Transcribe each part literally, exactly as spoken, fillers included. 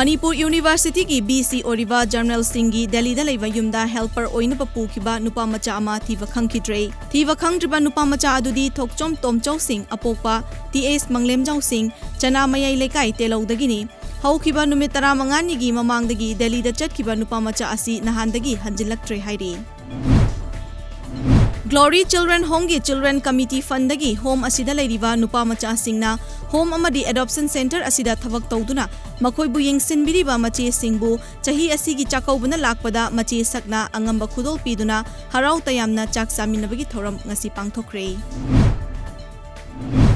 ꯃꯅꯤꯄꯨꯔ ꯌꯨꯅꯤꯚꯔꯁꯤꯇꯤꯒꯤ V C ꯑꯣꯏꯔꯤꯕ journal ꯁꯤꯡꯒꯤ ꯗꯦꯜꯂꯤꯗ ꯂꯩꯕ ꯌꯨꯝꯗ ꯍꯦꯜꯄꯔ ꯑꯣꯏꯅꯕ ꯄꯨꯈꯤꯕ ꯅꯨꯄꯥ ꯃꯆꯥ ꯑꯃ ꯊꯤꯕ ꯈꯪꯈꯤꯗ꯭ꯔꯦ꯫ ꯊꯤꯕ ꯈꯪꯗ꯭ꯔꯤꯕ ꯅꯨꯄꯥ ꯃꯆꯥ ꯑꯗꯨꯗꯤ ꯊꯣꯛꯆꯣꯝ ꯇꯣꯝꯆꯧ ꯁꯤꯡ, ꯑꯄꯣꯛꯄ ꯇꯤ ꯑꯦꯁ ꯃꯪꯂꯦꯝꯖꯥꯎ ꯁꯤꯡ, ꯆꯅꯥꯃꯌꯥꯏ ꯂꯩꯀꯥꯏ ꯇꯦꯂꯧꯗꯒꯤꯅꯤ꯫ ꯍꯧꯈꯤꯕ ꯅꯨꯃꯤꯠ ꯇꯔꯥꯃꯉꯥꯅꯤꯒꯤ ꯃꯃꯥꯡꯗꯒꯤ ꯗꯦꯜꯂꯤꯗ ꯆꯠꯈꯤꯕ ꯅꯨꯄꯥ ꯃꯆꯥ ꯑꯁꯤ ꯅꯍꯥꯟꯗꯒꯤ ꯍꯟꯖꯤꯜꯂꯛꯇ꯭ꯔꯦ ꯍꯥꯏꯔꯤ꯫ Glory Children Homeꯒꯤ Children Committee Fundꯗꯒꯤ ꯍꯣꯝ ꯑꯁꯤꯗ ꯂꯩꯔꯤꯕ ꯅꯨꯄꯥ ꯃꯆꯥꯁꯤꯡꯅ ꯍꯣꯝ ꯑꯃꯗꯤ ꯑꯦꯗꯣꯞꯁꯟ ꯁꯦꯟꯇꯔ ꯑꯁꯤꯗ ꯊꯕꯛ ꯇꯧꯗꯨꯅ ꯃꯈꯣꯏꯕꯨ ꯌꯦꯡꯁꯤꯟꯕꯤꯔꯤꯕ ꯃꯆꯦꯁꯤꯡꯕꯨ ꯆꯍꯤ ꯑꯁꯤꯒꯤ ꯆꯥꯛꯀꯧꯕꯅ ꯂꯥꯛꯄꯗ ꯃꯆꯦ ꯁꯛꯅ ꯑꯉꯝꯕ ꯈꯨꯗꯣꯜ ꯄꯤꯗꯨꯅ ꯍꯔꯥꯎ ꯇꯌꯥꯝꯅ ꯆꯥꯛ ꯆꯥꯃꯤꯟꯅꯕꯒꯤ ꯊꯧꯔꯝ ꯉꯁꯤ ꯄꯥꯡꯊꯣꯛꯈ꯭ꯔꯦ꯫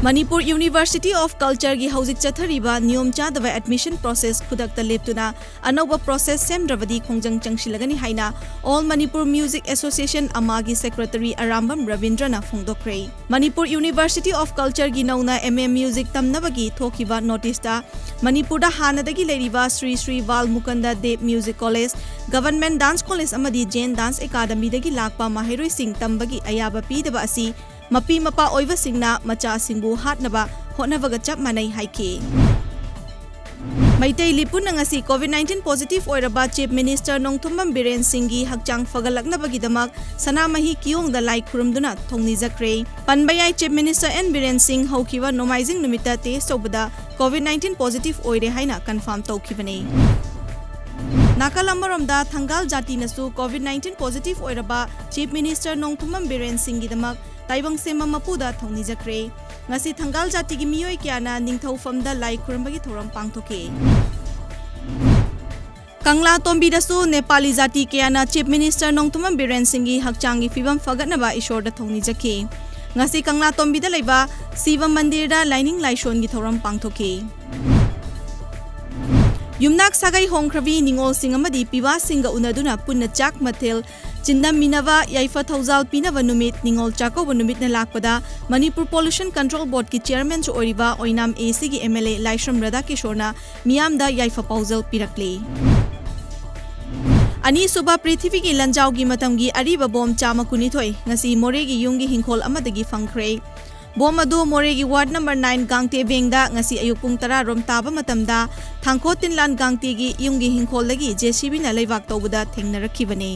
ꯃꯅꯤꯄꯨꯔ University of Cultureꯒꯤ ꯍꯧꯖꯤꯛ ꯆꯠꯊꯔꯤꯕ ꯅꯤꯌꯣꯝ ꯆꯥꯗꯕ admission process ꯈꯨꯗꯛꯇ ꯂꯦꯞꯇꯨꯅ ꯑꯅꯧꯕ process ꯁꯦꯝꯗ꯭ꯔꯕꯗꯤ ꯈꯣꯡꯖꯪ ꯆꯪꯁꯤꯜꯂꯒꯅꯤ ꯍꯥꯏꯅ All Manipur Music Association, ꯑꯃꯥꯒꯤ secretary Arambam ꯔꯕꯤꯟꯗ꯭ꯔꯅ ꯐꯣꯡꯗꯣꯛꯈ꯭ꯔꯦ꯫ Manipur University of Cultureꯒꯤ ꯅꯧꯅ M A Music ꯇꯝꯅꯕꯒꯤ ꯊꯣꯛꯈꯤꯕ noticeꯇ ꯃꯅꯤꯄꯨꯔꯗ ꯍꯥꯟꯅꯗꯒꯤ ꯂꯩꯔꯤꯕ ꯁ꯭ꯔꯤ ꯁ꯭ꯔꯤ ꯕꯥꯜ ꯃꯨꯀꯟꯗ ꯗꯦꯕ Music College, Government Dance College ꯑꯃꯗꯤ Jain Dance Academyꯗꯒꯤ ꯂꯥꯛꯄ ꯃꯍꯩꯔꯣꯏꯁꯤꯡ ꯇꯝꯕꯒꯤ ꯑꯌꯥꯕ ꯄꯤꯗꯕ ꯑꯁꯤ ꯃꯄꯤ ꯃꯄꯥ ꯑꯣꯏꯕꯁꯤꯡꯅ ꯃꯆꯥꯁꯤꯡꯕꯨ ꯍꯥꯠꯅꯕ ꯍꯣꯠꯅꯕꯒ ꯆꯞ ꯃꯥꯟꯅꯩ ꯍꯥꯏꯈꯤ꯫ ꯃꯩꯇꯩ ꯂꯤꯄꯨꯟꯅ ꯉꯁꯤ COVID nineteen positive ꯑꯣꯏꯔꯕ Chief Minister ꯅꯣꯡꯊꯣꯝꯕꯝ ꯕꯤꯔꯦꯟ ꯁꯤꯡꯒꯤ ꯍꯛꯆꯥꯡ ꯐꯒꯠꯂꯛꯅꯕꯒꯤꯗꯃꯛ ꯁꯅꯥꯃꯍꯤ ꯀꯤꯌꯣꯡꯗ ꯂꯥꯏ ꯈꯨꯔꯨꯝꯗꯨꯅ ꯊꯧꯅꯤꯖꯈ꯭ꯔꯦ꯫ ꯄꯟꯕ ꯌꯥꯏ, Chief Minister ꯑꯦꯟ ꯕꯤꯔꯦꯟ ꯁꯤꯡ ꯍꯧꯈꯤꯕ ꯅꯣꯡꯃꯥꯏꯖꯤꯡ ꯅꯨꯃꯤꯠꯇ test ꯇꯧꯕꯗ COVID nineteen positive ꯑꯣꯏꯔꯦ ꯍꯥꯏꯅ confirm ꯇꯧꯈꯤꯕꯅꯤ꯫ ꯅꯥꯀꯜ ꯑꯃꯔꯣꯝꯗ, ꯊꯪꯒꯥꯜ ꯖꯥꯇꯤꯅꯁꯨ COVID nineteen positive ꯑꯣꯏꯔꯕ Chief Minister ꯅꯣꯡꯊꯣꯝꯕꯝ ꯕꯤꯔꯦꯟ ꯁꯤꯡꯒꯤꯗꯃꯛ ꯇꯥꯏꯕꯪ ꯁꯦꯝꯕ ꯃꯄꯨꯗ ꯊꯧꯅꯤꯖꯈ꯭ꯔꯦ꯫ ꯉꯁꯤ ꯊꯪꯒꯥꯜ ꯖꯥꯇꯤꯒꯤ ꯃꯤꯑꯣꯏ ꯀꯌꯥꯅ ꯅꯤꯡꯊꯧꯐꯝꯗ ꯂꯥꯏ ꯈꯨꯔꯨꯝꯕꯒꯤ ꯊꯧꯔꯝ ꯄꯥꯡꯊꯣꯛꯈꯤ꯫ ꯀꯪꯂꯥ ꯇꯣꯝꯕꯤꯗꯁꯨ ꯅꯦꯄꯥꯂꯤ ꯖꯥꯇꯤ ꯀꯌꯥꯅ Chief Minister ꯅꯣꯡꯊꯣꯝꯕꯝ ꯕꯤꯔꯦꯟ ꯁꯤꯡꯒꯤ ꯍꯛꯆꯥꯡꯒꯤ ꯐꯤꯕꯝ ꯐꯒꯠꯅꯕ ꯏꯁꯣꯔꯗ ꯊꯧꯅꯤꯖꯈꯤ꯫ ꯉꯁꯤ ꯀꯪꯂꯥ ꯇꯣꯝꯕꯤꯗ ꯂꯩꯕ ꯁꯤꯕ ꯃꯟꯗꯤꯔꯗ ꯂꯥꯏꯅꯤꯡ ꯂꯥꯏꯁꯣꯟꯒꯤ ꯊꯧꯔꯝ ꯄꯥꯡꯊꯣꯛꯈꯤ꯫ ꯌꯨꯝꯅꯥꯛ ꯁꯥꯒꯩ ꯍꯣꯡꯈ꯭ꯔꯕꯤ ꯅꯤꯉꯣꯜꯁꯤꯡ ꯑꯃꯗꯤ ꯄꯤꯕꯥꯁꯤꯡꯒ ꯎꯅꯗꯨꯅ ꯄꯨꯟꯅ ꯆꯥꯛ ꯃꯊꯦꯜ ꯆꯤꯟꯗꯝꯃꯤꯟꯅꯕ ꯌꯥꯏꯐ ꯊꯧꯖꯥꯜ ꯄꯤꯅꯕ ꯅꯨꯃꯤꯠ ꯅꯤꯉꯣꯜ ꯆꯥꯛꯀꯧꯕ ꯅꯨꯃꯤꯠꯅ ꯂꯥꯛꯄꯗ ꯃꯅꯤꯄꯨꯔ Pollution Control Boardꯀꯤ chairmanꯁꯨ ꯑꯣꯏꯔꯤꯕ ꯑꯣꯏꯅꯥꯝ ACꯒꯤ MLA ꯂꯥꯏꯁ꯭ꯔꯝ ꯔꯥꯙꯥꯀꯤꯁꯣꯔꯅ ꯃꯤꯌꯥꯝꯗ ꯌꯥꯏꯐ ꯄꯥꯎꯖꯦꯜ ꯄꯤꯔꯛꯂꯤ꯫ ꯑꯅꯤꯁꯨꯕ ꯄ꯭ꯔꯤꯊꯤꯕꯤꯒꯤ ꯂꯥꯟꯖꯥꯎꯒꯤ ꯃꯇꯝꯒꯤ ꯑꯔꯤꯕ ꯕꯣꯝ ꯆꯥꯝꯃ ꯀꯨꯟꯅꯤꯊꯣꯏ ꯉꯁꯤ ꯃꯣꯔꯦꯒꯤ ꯌꯨꯝꯒꯤ ꯍꯤꯡꯈꯣꯜ ꯑꯃꯗꯒꯤ ꯐꯪꯈ꯭ꯔꯦ꯫ ꯕꯣꯝ ꯑꯗꯨ ꯃꯣꯔꯦꯒꯤ ꯋꯥꯔꯗ ꯅꯝꯕꯔ ꯅꯥꯏꯟ ꯒꯥꯡꯇꯦ ꯕꯦꯡꯗ ꯉꯁꯤ ꯑꯌꯨꯛ ꯄꯨꯡ ꯇꯔꯥ ꯔꯣꯝ ꯇꯥꯕ ꯃꯇꯝꯗ ꯊꯥꯡꯈꯣ ꯇꯤꯟꯂꯥꯟ ꯒꯥꯡꯇꯦꯒꯤ ꯌꯨꯝꯒꯤ ꯍꯤꯡꯈꯣꯜꯗꯒꯤ JCBꯅ ꯂꯩꯕꯥꯛ ꯇꯧꯕꯗ ꯊꯦꯡꯅꯔꯛꯈꯤꯕꯅꯤ꯫